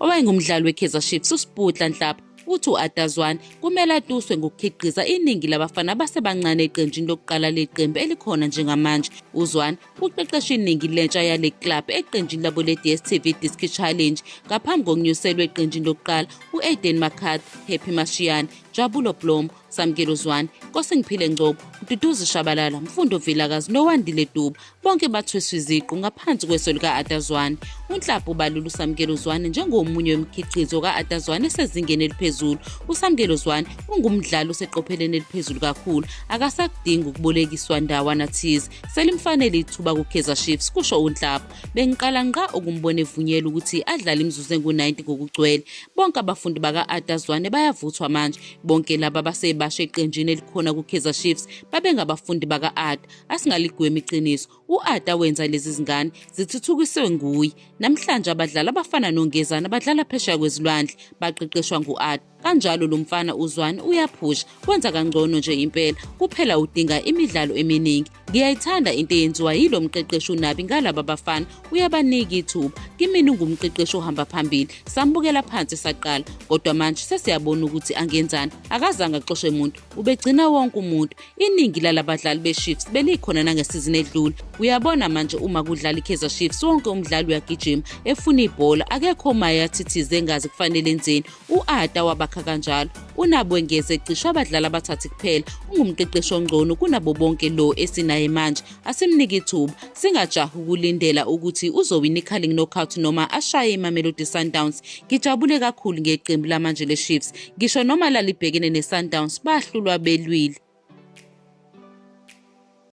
Owayengumdlali weKaizer Chiefs uSputla Nhlapho uthi u-Arthur Zwane kumele atuswe ngokukhiqiza iningi labafana abasebancane eqenjini lokuqala leqembu elikhona njengamanje. UZwane uqeqesha iningi lentsha yale club eqenjini labo le-DStv Diski Challenge ngaphambi kokunyuselwa eqenjini lokuqala u-Aiden McCarthy, Happy Mashiane, Njabulo Blom, Samkelo Zwane, Nkosingiphile Ngcobo, Mduduzi Shabalala, Mfundo Vilakazi noWandile Duba bonke bathweswe iziqu ngaphansi kweso lika-Arthur Zwane. UNhlapho ubalula uSamkelo Zwane njengomunye wemikhiqizo ka-Arthur Zwane esezingeni eliphezulu. USamkelo Zwane ungumdlali oseqopheleni eliphezulu kakhulu, akasakudingi ukubolekiswa ndawana thize. Selimfanele ithuba kuKaizer Chiefs, kusho uNhlapho. Bengiqala ngqa ukumbona evunyelwa ukuthi adlale imizuzu engu-90 ngokugcwele. Bonke abafundi baka-Arthur Zwane bayavuthwa manje. Bonke laba abasebasha eqenjini elikhona kuKaizer Chiefs babengabafundi baka-Arthur. Asingaligwemi iqiniso, u-Arthur wenza lezi zingane zithuthukiswe nguye. Namhlanje abadlali abafana noNgezana badlala phesheya kwezilwandle, baqeqeshwa ngu-Arthur. Kanjalo lo mfana uZwane uyaphusha, wenza kangcono nje impela, kuphela udinga imidlalo eminingi. Ngiyayithanda into eyenziwa yilo mqeqeshi uNabi ngalaba bafana, uyabanika ithuba. Kimina ungumqeqeshi ohamba phambili, sambukela phansi saqala, kodwa manje sesiyabona ukuthi angenzani. Akazange axoshe muntu, ubegcina wonke umuntu. Iningi lalabadlali beChiefs belikhona nangesizini edlule. Uyabona manje uma kudlala iKaizer Chiefs wonke umdlali uyagijima efuna ibhola, akekho omaye athithize engazi kufanele enzeni. U-Arthur wabakha kanjalo. UNabi wengeze cishe abadlali abathathu kuphela. Ungumqeqeshi ongcono kunabo bonke lo esinaye manje. Asimnike ithuba. Singajahi ukulindela ukuthi uzowina iCarling Knockout noma ashaye iMamelodi Sundowns. Ngijabule kakhulu ngeqembu lamanje leChiefs. Ngisho noma lalibhekene neSundowns bahlulwa belwile.